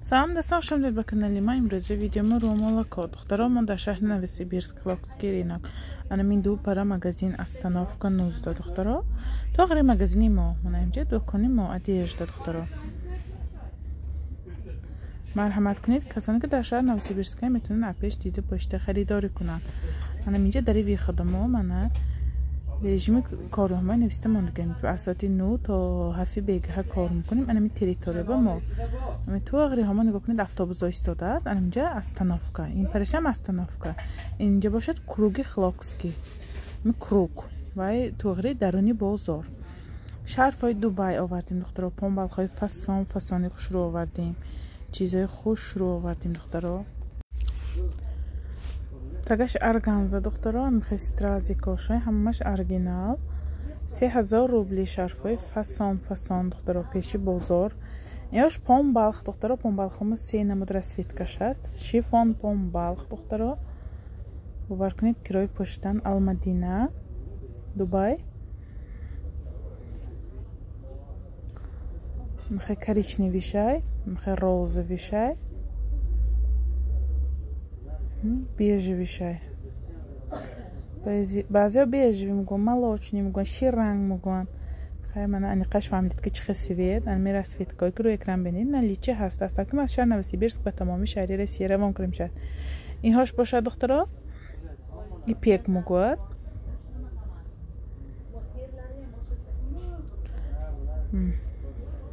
Салом дӯстон, хуш омадед ба канали ма. Имрӯза видеомо рӯмолако. Духтаро, мо дар шаҳри Новосибирск, Локский рынок. Анамин ду пара магазин остановка 19, духтаро. То охири магазини мо, мана инҷа дукони мо, одежда, духтаро. Марҳамат кунед, касоне ки дар шаҳри Новосибирск метавонанд апеш дида пошта харидорӣ кунанд. Анам инҷа дари выхода мо, мана режими корҳои нависта мондагем. Аз соати 9 то 7 бегаҳа кор мекунем. Анами территория ба мо. Ами ту ағриҳомо нигоҳ кунед, автобусҳо истодааст. Анаминҷа остановка. Ин парашам остановка. Инҷа бошад круги Хлокский. Ами круг. Вай туғри даруни бозор. Шарфҳои Дубай овардем, духтаро. Помбалҳои фасон, фасони хушрӯ овардем. Чизҳои хушрӯ овардем, духтаро. Тагаш органза, духтаро, амхи стразикошай, ҳамаш оригинал. 3000 рубли шарфҳои фасон, фасон, духтаро, пеши бозор. Инош помбалх, духтаро, помбалхомо се намуд расцветкаш аст. Шифон помбалх, духтаро. Бовар кунед, кирои пӯшидан Алмадина, Дубай. Мхе коричневишай, мхе розовишай. Бежевишай. Баъзеҳо бежевӣ мегӯянд, молочный мегӯянд, ширранг мегӯянд. Хай мана аниқаш фаҳмидед ки чӣ хел свет, ами расцветкое ки рӯи экран бинед, наличие ҳаст. Аст ки аз шаҳри Новосибирск ба тамоми шаҳри Россия равон кунем шад. Инҳош бошад, духтаро, ипек мегӯяд.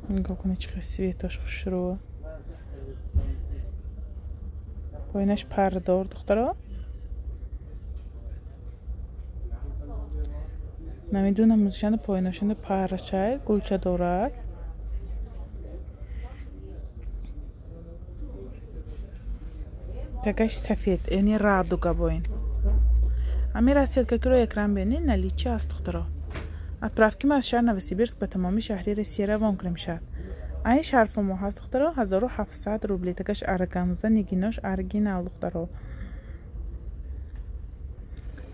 Нигоҳ кунед чӣ хел светош хушрӯ. Поинаш пардор, духтаро. Намедонам музишанда поинашанда парчай, гулча дорад. Тагаш сафед, яъне радуга боин. Ами расцветка ки рӯи экран бинед, наличие аст, духтаро. Отправки ма аз шаҳри Новосибирск ба тамоми шаҳри Россия равон кунем шад. Айн шарфо мо ҳаст, духтаро, 1700 рубли. Тагаш органза, нигинош оригинал, духтаро.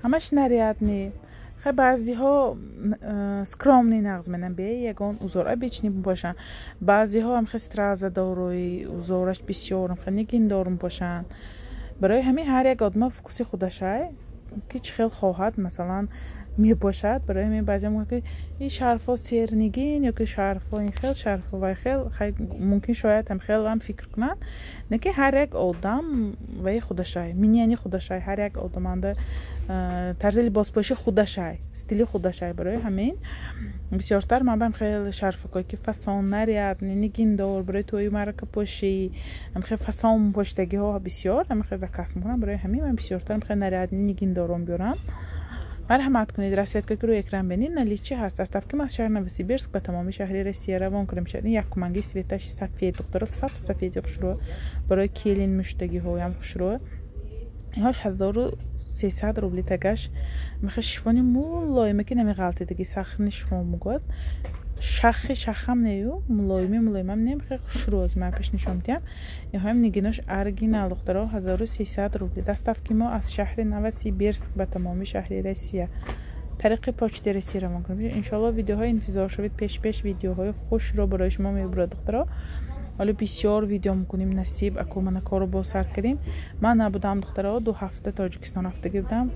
Ҳамаш нарядный. Хай баъзеҳо скромный нағз менам, бе ягон узор обычный бошанд. Баъзеҳо ҳам хел страза дорои узораш бисёр, хел нигиндор бошанд. Барои ҳамин ҳар як одама вкуси худашай, ки чӣ хел хоҳад, масалан, мебошад. Барои ҳамин баъзе мегӯянд ки ин шарфҳо сернигин ё ки шарфҳо ин хел, шарфҳо вай хел. Хай мумкин шояд ҳам хел ҳам фикр кунанд, лекин ҳар як одам ваи худашай, мнение худашай, ҳар як одаманда тарзи либоспӯши худашай, стили худашай. Барои ҳамин бисёртар ман бам хел шарфакое ки фасон, нарядный, нигиндор, барои тӯю маърака пӯшӣ, ҳам хел фасон пӯшидагиҳо бисёр ҳам хел заказ мекунам. Барои ҳамин ман бисёртар хел нарядный, нигиндорон биёрам. Марҳамат кунед, расцветка ки рӯи экран бинед, наличие ҳаст. Доставки ма аз шаҳри Новосибирск ба тамоми шаҳри Россия равон кунем шад. Ин якуманги светаш сафед, духтаро, саб сафеди хушрӯ, барои келин муштагиҳоям хушрӯ. Инҳош 1300 рубли тагаш. Меха шифони мулоиме ки намеғалтидаги, сахни шифон мегӯяд. Шахи шахам нею, мулоими мулоимам не, мехе хушрӯ аз ман пеш нишон медиҳам. Инҳоям нигинош оригинал, духтаро, 1300 рубли. Доставки мо аз шаҳри Новосибирск ба тамоми шаҳри Россия. Тариқи почти Россия равон кунем. Иншоалло видеоҳои интизор шавед, пеш-пеш видеоҳои хушро барои шумо мебурад, духтаро. Ҳоло бисёр видео мекунем, насиб, аку мана корро боз сар кардем. Ман набудам, духтаро, 2 ҳафта Тоҷикистон рафтагӣ будам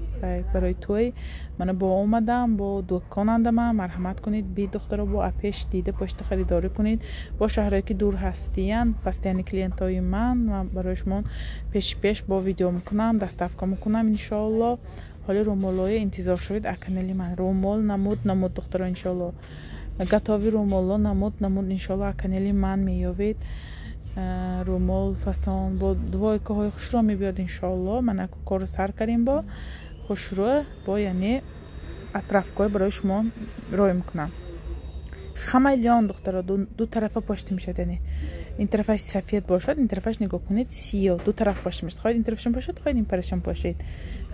барои тӯй. Мана бо омадам, бо дукон андамам. Марҳамат кунед, би духтаро, бо апеш дида пошта харидорӣ кунед. Бо шаҳрое ки дур ҳастиянд, постоянный клиентҳои ман, ман барои шумо пеш-пеш бо видео мекунам, доставка мекунам иншоалло. Ҳоли рӯмолҳои интизор шавед аз канали ман. Рӯмол намуд намуд, духтаро, иншоалло. Готови рӯмолҳо намуд намуд иншоалло аз канали ман меёбед. Рӯмол фасон бо двойкаҳои хушрӯ мебиёд иншоалло. Ман аку корро сар кардем бо хушрӯ, бо яъне отправкаҳои барои шумо рой мекунам. Хамелеон, духтаро, ду тарафа пошта мешавад, яъне ин тарафаш сафед бошад, ин тарафаш нигоҳ кунед сиёҳ, ду тараф пошта мешавад. Хоҳед ин тарафашам пошед, хоҳед ин парашам пошед.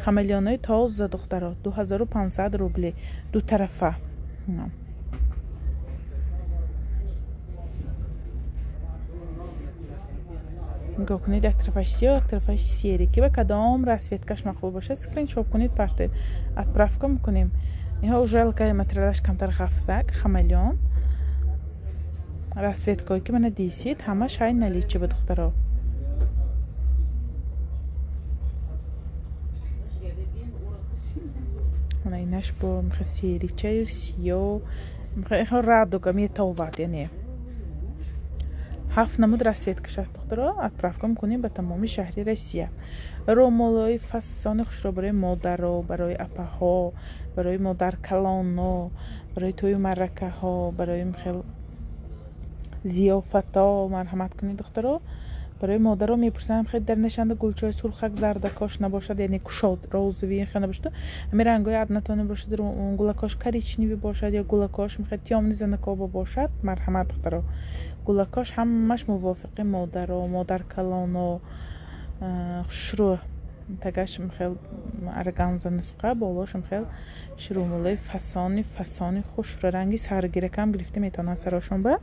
Хамелеонҳои тоза, духтаро, 2500 рубли, ду тарафа. Нигоҳ кунед, як тарафаш сиёҳ, як тарафаш серый. Ки ба кадом расцветкаш мақбул бошад, скриншот кунед, партед. Отправка мекунем. Инҳо уже алкай материалаш камтар ғафзак, хамелеон. Расцветкое ки мана дисид, ҳамаш ҳай наличие ба духтаро. Мана инаш бо мхе серичаю сиё, мхе радуга метовад, яъне 7 намуд расцветкаш аст духтаро. Отправка мекунем ба тамоми шаҳри Россия. Ромолои фасони хушро барои модаро, барои апаҳо, барои модаркалоно, барои тӯю марракаҳо, барои хел зиёфато марҳамат кунед духтаро. Барои модаро мепурсам, хел дар нишанда гулчои сурхак зардакош набошад, яъне кушод розовый хел набошад, ҳамин рангҳои однотонный бошад, гулакош коричневый бошад ё гулакош хел тёмный занакоба бошад. Марҳамат духтаро, гулакош ҳамаш мувофиқи модаро, модаркалоно хушрӯ. Тагаш хел органза нусқа, болош хел ширумулои фасони фасони хушрӯ, ранги саргиракам гирифта метавонанд сарошон ба.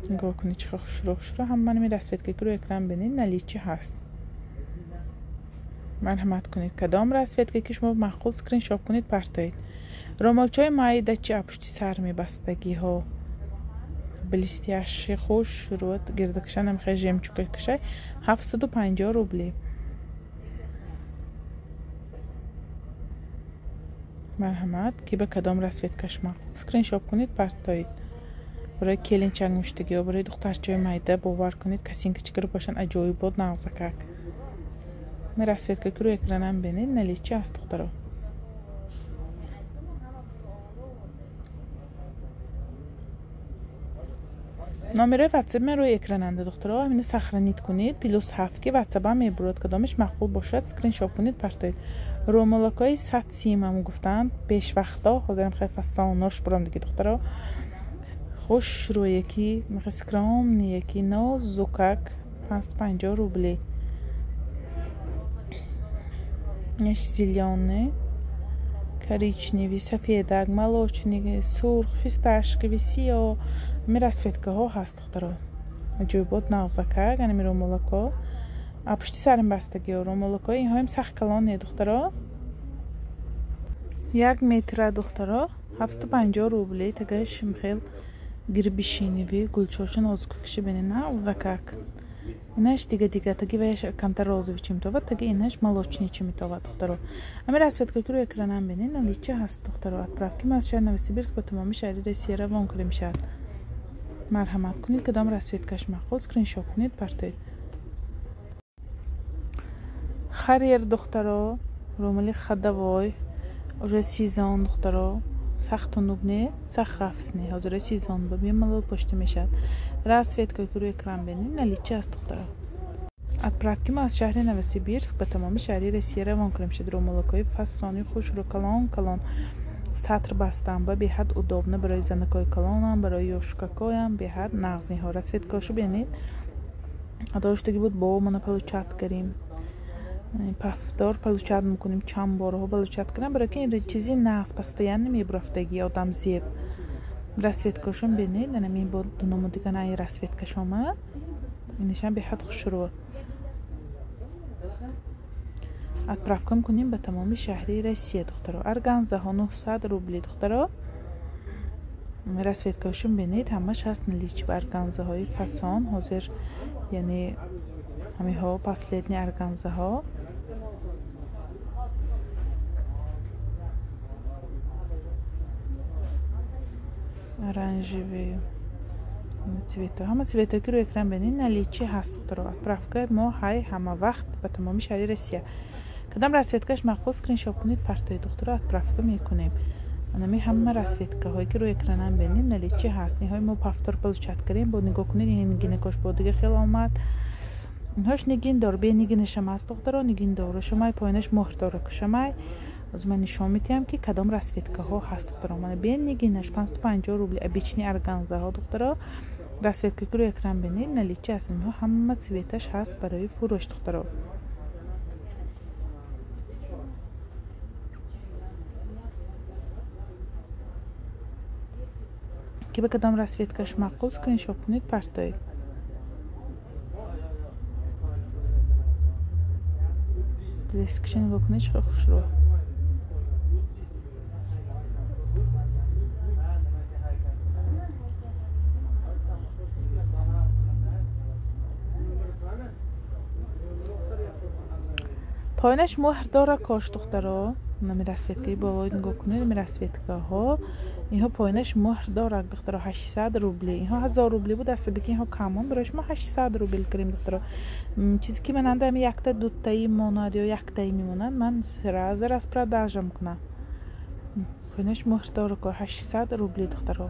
Нигоҳ кунед чӣ хушрӯ хушрӯ, ҳама нами расцветка ки рӯи экран бинед наличие ҳаст. Марҳамат кунед, кадом расцветка ки шумо маъқул скриншот кунед партоед. Ромолчаи майда чи пушти сар мебастагиҳо, блестящий хушрӯ, гирдакшанам хел жемчуга кашай 750 рубли. Марҳамат, ки ба кадом расцветкаш маъқул скриншот кунед партоед. Барои келинчак муштагиҳо, барои духтарчаи майда бовар кунед, косинкача бошанд аҷоибот нағзакак. Ин расцветка ки рӯи экранам бинед наличие аст духтаро. Номерои ватсап ман рӯи экрананда духтаро, ҳамина сохранить кунед, +7 ки ватсапам мебурад, кадомеш маъқул бошад скриншот кунед партоед. Ромолакҳои 100 симам гуфтанд пешвақто, ҳозирам хеле фасонош бурам диги духтаро. Хушрӯе ки мехе скромные ки нозукак 550 рубли. Неш зелёный, коричневый, сафедак, молочный, сурх, фисташковый, сиё. Ами расцветкаҳо ҳаст духтаро. Аҷоибот нағзакак, ани ромолако. А пушти сарим бастагиҳо ромолако, инҳоям сахт калон не духтаро. 1 метра духтаро 750 рубли. Тагаш хел гирбишиневи гулчоша нозукакши бинед нағзакак. Инаш дига дига таги ваяш камтар розовый чи метовад, таги инаш молочный чи метовад духтаро. Ами расцветка ки рӯи экранам бинед наличие ҳаст духтаро. Отправки ма аз шаҳри Новосибирск ба тамоми шаҳри Россия равон карда мешавад. Марҳамат кунед, кадом расцветкаш маъқул скриншот кунед партоед. Харьер духтаро, румали ходовой, уже сезон духтаро, сахт тунук не, сахт ғафс не, ҳозира сезон ба бемалол пошта мешавад. Расцветка ки рӯи экран бинед наличие аст духтаро. Отправки ма аз шаҳри Новосибирск ба тамоми шаҳри Россия равон карда мешавад. Румалакҳои фасони хушрӯ, калон калон, сатр бастан ба беҳад удобно барои занакҳои калонам, барои ёшукакоям беҳад нағзниҳо. Расцветкаҳошо бинед, адоштаги буд бо мана получат карим, пафтор получат мекунем, чанд борҳо получат кардам, барои ки ин чизи нағз постоянно мебурафтаги одам зеб. Расцветкаҳошон бинед, анами бо дуному дигар ай расцветкаш омад, инашам беҳад хушрӯ. Отправка мекунем ба тамоми шаҳри Россия духтаро. Органзаҳо 900 рубли духтаро. Расцветкаҳошон бинед, ҳамаш ҳаст наличие ба органзаҳои фасон. Ҳозир яъне ҳамиҳо последний органзаҳо. Оранжевый цвета. Ҳама цветҳое ки рӯи экран бинед наличие ҳаст духтаро. Отправка мо ҳай ҳама вақт ба тамоми шаҳри Россия. Кадом расцветкаш маъқул скриншот кунед партоед духтаро, отправка мекунем. Анами ҳама расцветкаҳое ки рӯи экранам бинед наличие ҳаст. Инҳои мо пафтор получат кардем, бо нигоҳ кунед ин гинакош бо дига хел омад. Инҳош нигин дор, бе нигинашам аст духтаро, нигин дорашамай, поинаш моҳр дора кушамай. Аз ман нишон медиҳам ки кадом расцветкаҳо ҳаст духтаро. Мана бе нигинаш 550 рубли обычный органзаҳо духтаро. Расцветка ки рӯи экран бинед наличие аст. Инҳо ҳама цветаш ҳаст барои фурӯш духтаро. Ки ба кадом расцветкаш маъқул скриншот кунед партоед. Блескша нигоҳ кунед чӣ хушрӯ. Поинаш мӯҳр дора кош духтаро. Нами расцветкаи болои нигоҳ кунед, нами расцветкаҳо. Инҳо поинаш мӯҳр дорад духтаро 800 рубли. Инҳо 1000 рубли буд, асаби ки инҳо камон барои шумо 800 рубл кардем духтаро. Чизе ки мананда ами якта дутаи монад ё яктаи мемонад, ман сразу распродажа мекунам. Поинаш мӯҳр дора ко 800 рубли духтаро.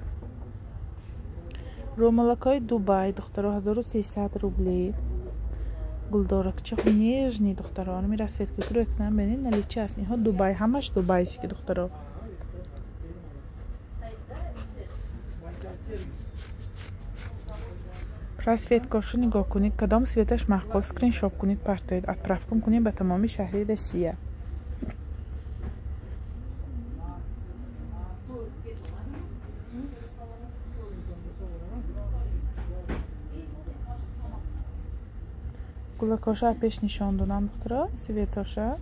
Румалакҳои Дубай духтаро 1300 рубли. Гулдоракча нежный духтаро. Ами расцветка ки рӯй кунам бинед наличи аст. Инҳо Дубай, ҳамаш дубайси ки духтаро. Расцветкашу нигоҳ кунед, кадом цветаш маъқул, скриншот кунед, партоед, отправка кунед ба тамоми шаҳри Россия. Гулакоша пеш нишон додам духтаро, цветоша.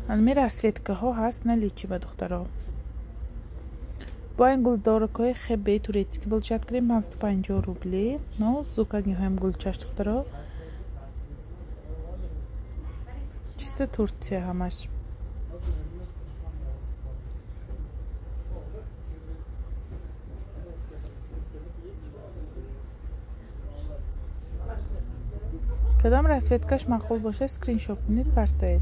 Ами расцветкаҳо ҳаст наличи ба духтаро. Бо ин гулдоракҳои хебе турецкий булчат кардем 550 рубли. Нозука ниҳоям гулчаш духтаро. Чисто Турция ҳамаш. Кадом расцветкаш маъқул бошад, скриншот кунед, партоед.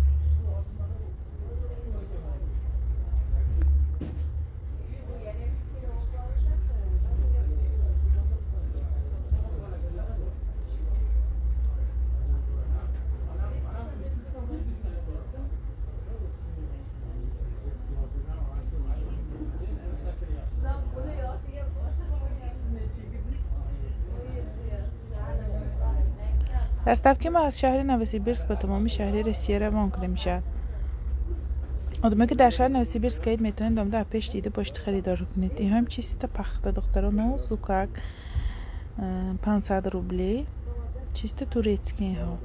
Доставки мо аз шаҳри Новосибирск ба тамоми шаҳри Россия равон карда мешавад. Одамое ки дар шаҳри Новосибирск ҳаед, метавонед омада пеш дида бошед, харидорӣ кунед. Инҳоам чиста пахта духтаро, нозукак 500 рубли. Чисто турецкий инҳо.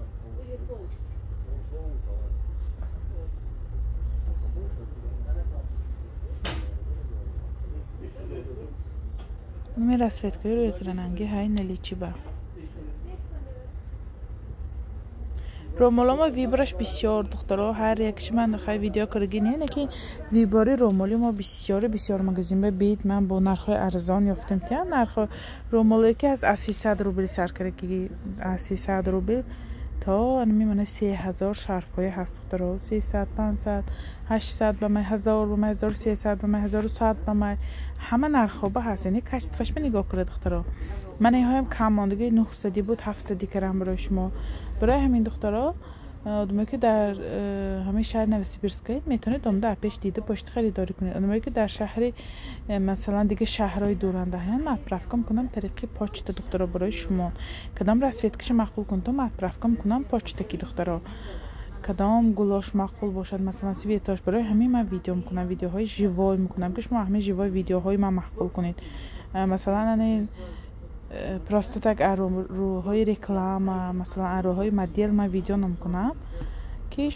Нами расцветкаи рӯи экрананги ҳай наличи ба. Ромоломо вибраш бисёр духтаро, ҳар якши ман хай видео кардаги не, лекин вибори ромоли мо бисёри бисёр магазин ба бид ман бо нархҳои арзон ёфтем. Тя нархҳо ромолое ки аз 300 рубл сар кардаги, аз 300 рубл то ами мана 3000 шарфҳое ҳаст духтаро. 300, 500, 800 ба май, 1000 ба май, 1300 ба май, 1100 ба май, ҳама нархҳо ба ҳаст. Яъне качестваш ба нигоҳ кунед духтаро. Ман инҳоям кам мондагӣ 900 буд, 700 кардам барои шумо. Барои ҳамин духтаро, одамое ки дар ҳамин шаҳри Новосибирск ҳаед, метавонед омада пеш дида бошед, харидорӣ кунед. Одамое ки дар шаҳри масалан дига шаҳрҳои дуранда ҳаянд, ман отправка мекунам тариқи почта духтаро барои шумо. Кадом расцветкаша маъқул кунед, ман отправка мекунам почтаки духтаро. Кадом гулош маъқул бошад, масалан цветош, барои ҳамин ман видео мекунам, видеоҳои живой мекунам ки шумо ҳамин живой видеоҳои ман маъқул кунед. Масалан ани просто так рӯҳои реклама, масалан рӯҳои модел ман видео намекунам ки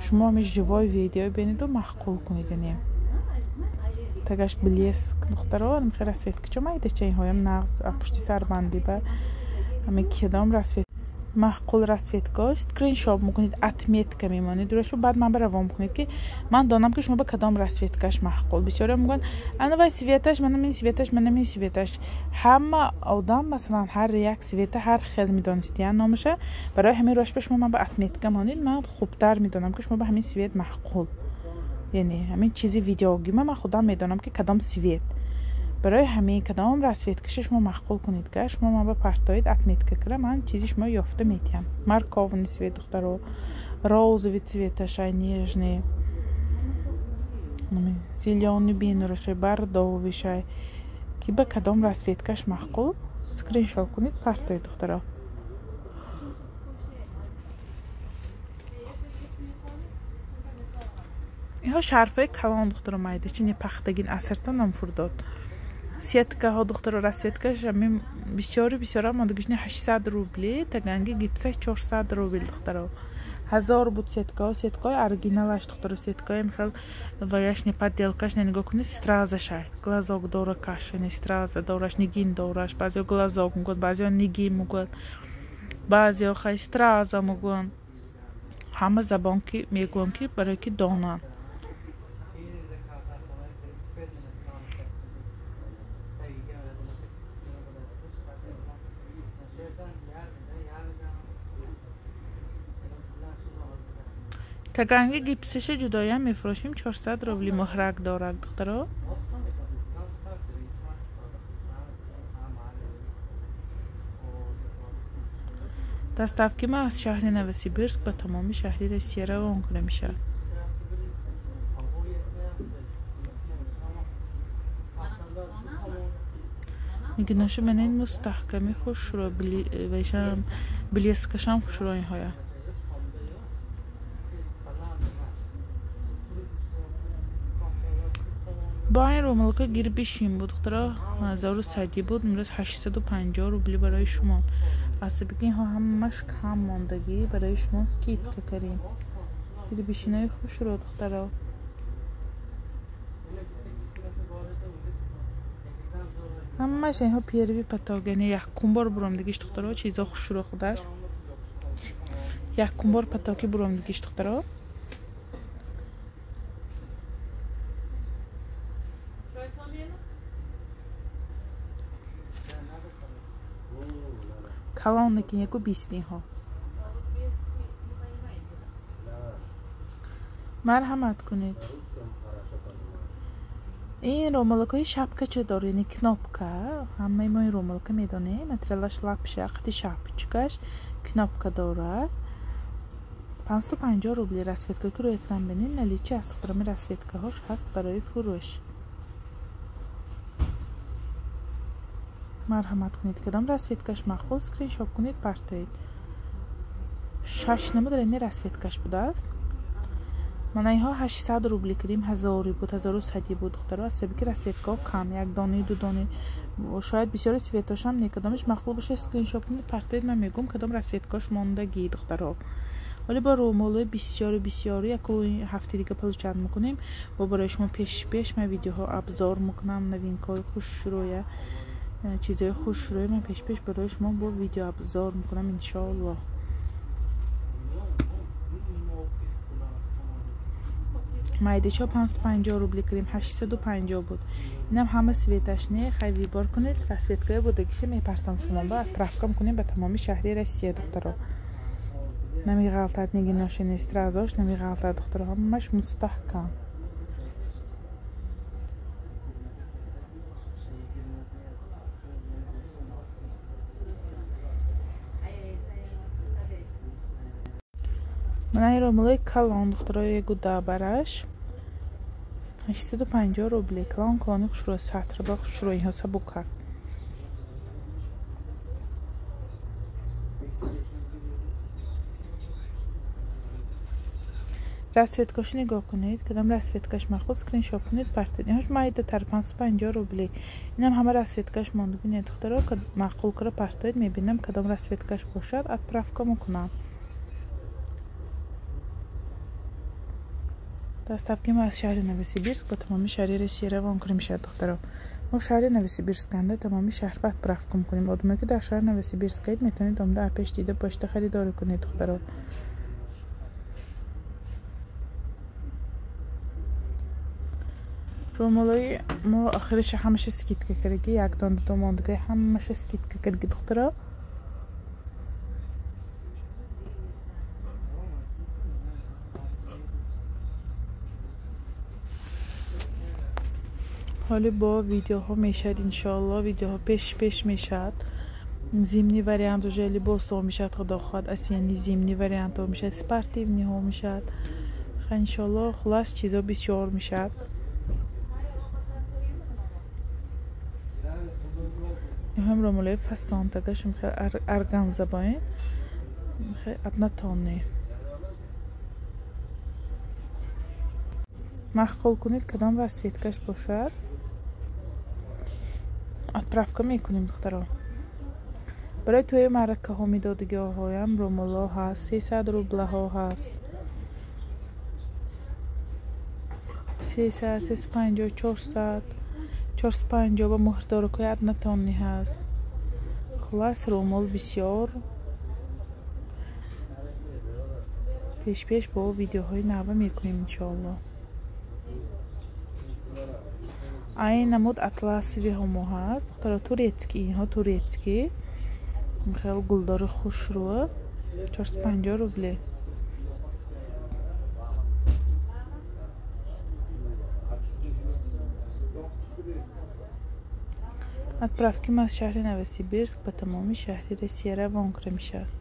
шумо ҳамин живой видео бинеду маъқул кунед. Яъне тагаш блеск духтаро, ҳамин расцветка чо майдача инҳоям нағз пушти сарбандӣ ба ҳамин кадом расцвет маъқул расцветка скриншот мекунед, отметка мемонед рӯяш, баъд ман ба равон мекунед ки ман донам ки шумо ба кадом расцветкаш маъқул. Бисёре мегӯянд ана вай цветаш, манам ин цветаш, манам ин цветаш. Ҳама одам масалан ҳар як цвета ҳар хел медонистиян номаша. Барои ҳамин рӯяш ба шумо ман ба отметка монед, ман хубтар медонам ки шумо ба ҳамин цвет маъқул. Яъне ҳамин чизи видеогима ман худам медонам ки кадом цвет. Барои ҳамин кадом расцветкаша шумо маъқул кунед, га шумо ман ба партоед, отметка кара, ман чизи шумо ёфта метиҳам. Морковный цвет духтаро, розовый цветашай нежный, зелёный бенурашай, бордовишай. Ки ба кадом расцветкаш маъқул, скриншот кунед, партоед духтаро. Инҳо шарфҳои калон духтаро майда, чи не пахтагин асрта ном фурдод. Сеткаҳо духтаро расцветкаш ҳамин бисёри бисёра мондагишни 800 рубли, таганги гипсаш 400 рубл духтаро. 1000 буд сеткаҳо, сеткаҳои оригиналаш духтаро, сеткаҳои михел ваяш не подделкаш не, нигоҳ кунед, стразашай, глазок доракаш, яъне страза дораш, нигин дораш, баъзеҳо глазок мегӯянд, баъзеҳо нигин мегӯянд, баъзеҳо хай страза мегӯянд. Ҳама забон ки мегӯям ки барое ки донанд. Таганги гипсаша ҷудоям мефурӯшем 400 рубли, муҳрак дорад духтаро. Доставки ма аз шаҳри Новосибирск ба тамоми шаҳри Россия равон кунда мешавад. Нигиношу менен мустаҳками хушро, блескашам хушро инҳоя. Бо ин румалка гирбишин буд духтаро, 1100 буд, имрӯз 850 рубли барои шумо. Асабики инҳо ҳамаш кам мондагӣ барои шумо скидка кардем. Гирбишинои хушро духтаро. Ҳамаш инҳо первый поток, яъне якум бор буромдагиш духтаро, чизо хушро худаш. Якум бор потоки буромдагиш духтаро. Калон лекин яку бист инҳо. Марҳамат кунед. Ин румалакҳои шапкача дор, яъне кнопка. Ҳамаи мо ин румалка медонем. Материалаш лапша, қати шапочкаш кнопка дорад. 550 рубли расцветка ки рӯи экран бинед, наличи аст духтарами, расцветкаҳош ҳаст барои фурӯш. Марҳамат кунед, кадом расцветкаш маъқул, скриншот кунед, партоед. 6 намуд рени расцветкаш будааст. Мана инҳо 800 рубли кардем, 1000 буд, 1100 буд духтаро. Аз сабаби ки расцветкаҳо кам, як дона, ду дона, шояд бисёри цветошам не, кадомаш маъқул бошад, скриншот кунед, партоед, ман мегӯям кадом расцветкаош мондагӣ духтаро. Вале бо румолҳои бисёру бисёру яку ҳафти дига получат мекунем ва барои шумо пеш пеш ман видеоҳо обзор мекунам, новинкаҳои хушрӯя, чизҳои хушрӯя ман пеш пеш барои шумо бо видео обзор мекунам иншоаллоҳ. Майдачаҳо 550 рубли кардем, 850 буд. Инам ҳама светаш не, хай вибор кунед, расцветкаи будагиша мепартом шумо ба отправка мекунем ба тамоми шаҳри Россия духтаро. Намеғалтад нигиноши стразош, намеғалтад духтаро, ҳамаш мустаҳкам. Мана ин румалои калон духтаро, ягу дабараш 850 рубли. Калон калони хушрӯ, сатр ба хушрӯ, инҳо сабука. Расцветкашо нигоҳ кунед, кадом расцветкаш маъқул, скриншот кунед, партед. Инҳош майдатар 550 рубли. Инам ҳама расцветкаш мондагӣ не духтаро, маъқул кара партоед, мебинам кадом расцветкаш бошад, отправка мекунам. Доставки мо аз шаҳри Новосибирск ба тамоми шаҳри Россия равон кунем мешавад духтаро. Мо шаҳри Новосибирсканда тамоми шаҳр ба отправка мекунем. Одамое ки дар шаҳри Новосибирскаед, метавонед омада пеш дида бошта харидорӣ кунед духтаро. Румалои мо охириша ҳамаша скидка кардаги, як дона ду мондагӣ ҳамаша скидка кардаги духтаро. Ҳоли бо видеоҳо мешавад иншоалло, видеоҳо пеш пеш мешавад. Зимний вариант уже либосҳо мешавад, худо хоҳад, осенний зимний вариантҳо мешавад, спортивныйҳо мешавад. Иншоалло хулас чизо бисёр мешавад. Инҳоам румолои фасон тагашм хеле органза бо ин хеле однотонный. Маъқул кунед кадом расцветкаш бошад. Отправка мекунем, духтаро. Барои тӯи маъракаҳо медодагиҳоям румолҳо ҳаст, 300 рублаҳо ҳаст. 300, 350, 400, 450 ба муҳрдоракҳои однотонный ҳаст. Хулас, румол бисёр. Пеш-пеш бо видеоҳои нава мекунем, иншоалло. Айн намуд атласовиҳо мо ҳаст, духтаро, турецкий, инҳо турецкий. Хеле гулдори хушрӯ, 450 рубле. Отправки ма аз шаҳри Новосибирск ба тамоми шаҳри Россия равон карда мешавад.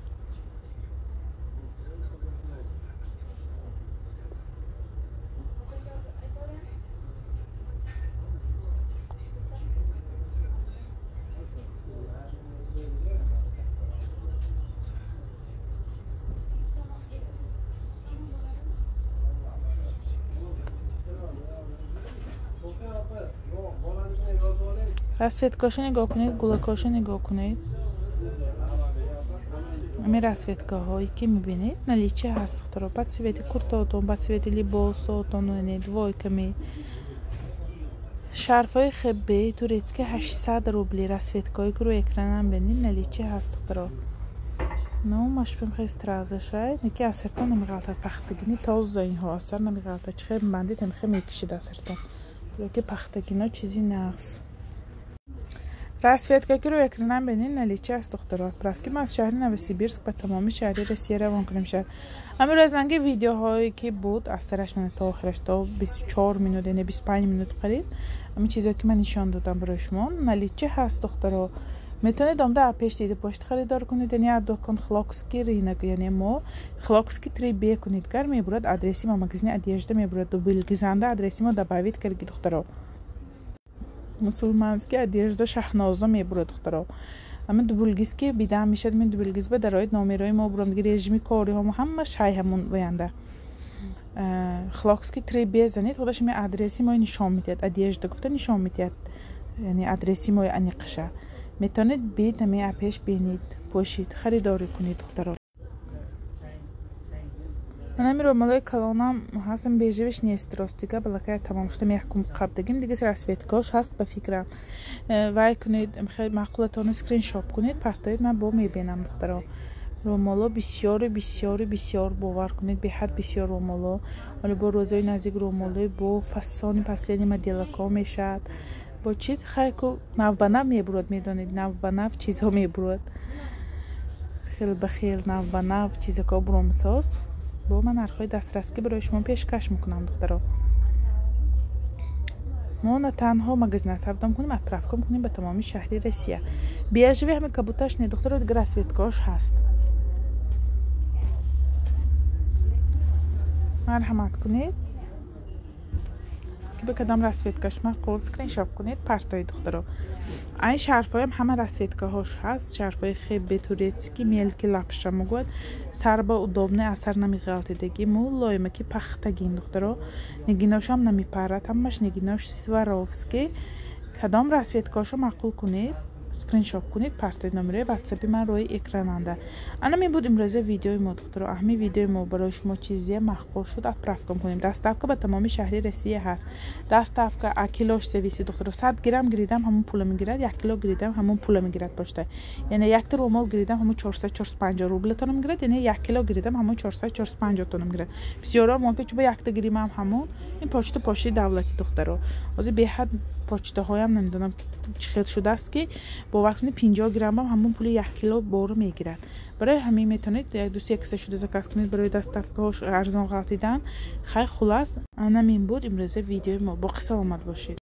Расцветкаша нигоҳ кунед, гулакоша нигоҳ кунед. Ами расцветкаҳое ки мебинед, наличие ҳаст, духтаро. Ба цвети куртаотон, ба цвети либосотон, яъне двойками. Шарфҳои хебе турецкий 800 рубли. Расцветкаҳое ки рӯи экранам бинед, наличие ҳаст, духтаро. Ну, машпем хел стразашай, неки асиртон намеғалтад, пахтагини тоза инҳо асар намеғалтад. Чӣ хел бандид, ҳам хел мекишид асиртон. Ки пахтагино чизи нағз. Расцветка ки рӯи экранам бинед, наличие аст, духтаро. Отправки ма аз шаҳри Новосибирск ба тамоми шаҳри Россия равон карда мешавад. Ҳамин рӯз видеоҳое ки буд, аз сараш мана то охираш, то 24 минут, яъне 25 минут қариб, ҳамин чизое ки ман нишон додам барои шумо, наличие ҳаст, духтаро. Метавонед омда аз пеш дида пошт харидор кунед, яъне аз дукон Хлокский рынок, яъне мо Хлокский 3Б кунед, гар мебурад адреси мо, магазини одежда мебурад, дубилгизанда адреси мо добавить карги, духтаро. Мусулманский одежда Шаҳноза мебурад, духтаро. Ҳамин дубулгиз ки бида мешад, мин дубулгиз ба дароид номерои мо бурам, дига режими кориҳо мо ҳама шай ҳамун оянда. Хлокский 3Б занед, худаш ҳамин адреси мо нишон медиҳад, одежда гуфта нишон медиҳад, яъне адреси мои аниқша. Метавонед бид ҳамин апеш бинед, пошид, харидорӣ кунед, духтаро. Ман ҳамин ромалои калонам ҳастам, бежевиш нест, ростига балакая тамом шуда, меҳкум қабдагим, дига расцветкаош ҳаст ба фикрам. Вай кунед, маъқулатонро скриншот кунед, партоед, ман бо мебинам, духтаро. Ромало бисёру бисёру бисёр, бовар кунед, беҳад бисёр ромало. Ҳоло бо рӯзои наздик ромалои бо фасони последний моделако мешавад. Бо чиз хайку навбанав мебурад, медонед, навбанав чизҳо мебурад. Хел ба хел навбанав чизако буромсоз. Бо ман нархҳои дастрас ки барои шумо пешкаш мекунам, духтаро. Мо на танҳо магазина савдо мекунем, отправка мекунем ба тамоми шаҳри Россия. Бежевый ҳами кабуташ не, духтаро, дига расцветкаош ҳаст. Марҳамат кунед, ки ба кадом расцветкаш маъқул, скриншот кунед, партои, духтаро. Айн шарфҳоям ҳама расцветкаҳош ҳаст. Шарфҳои хебе турецкий, мелкий лапша мегӯяд, сарба удобный, асар намеғалтидагӣ, мулоима ки пахтагин, духтаро. Нигиношам намепарад, ҳамаш нигинош Сваровский. Кадом расцветкаҳошо маъқул кунед, скриншот кунед, партои, номерои ватсапи ман рӯи экрананда. Ана мин буд имрӯза видеои мо, духтаро. Ҳамин видеои мо барои шумо чизе маъқул шуд, отправка мекунем. Доставка ба тамоми шаҳри Россия ҳаст. Доставка а килош зависит, духтаро. 100 грамм гиридам ҳамун пула мегирад, 1 кило гиридам ҳамун пула мегирад пошта. Яъне якта румол гиридам ҳамун 400-450 рублатона мегирад, яъне 1 кило гиридам ҳамун 400-450 тона мегирад. Бисёро мумкин чуба якта гиримам ҳамун ин почта, почтаи давлатӣ, духтаро. Ҳозир беҳад почтаҳоям намедонам чӣ хел шудааст, ки бовар кунед, 50 граммам ҳамун пули 1 кило бору мегирад. Барои ҳамин метавонед як ду се киса шуда заказ кунед барои доставкаҳош арзон ғалтидан. Хай, хулас, ана мин буд имрӯза видеои мо. Боқӣ саломат бошед.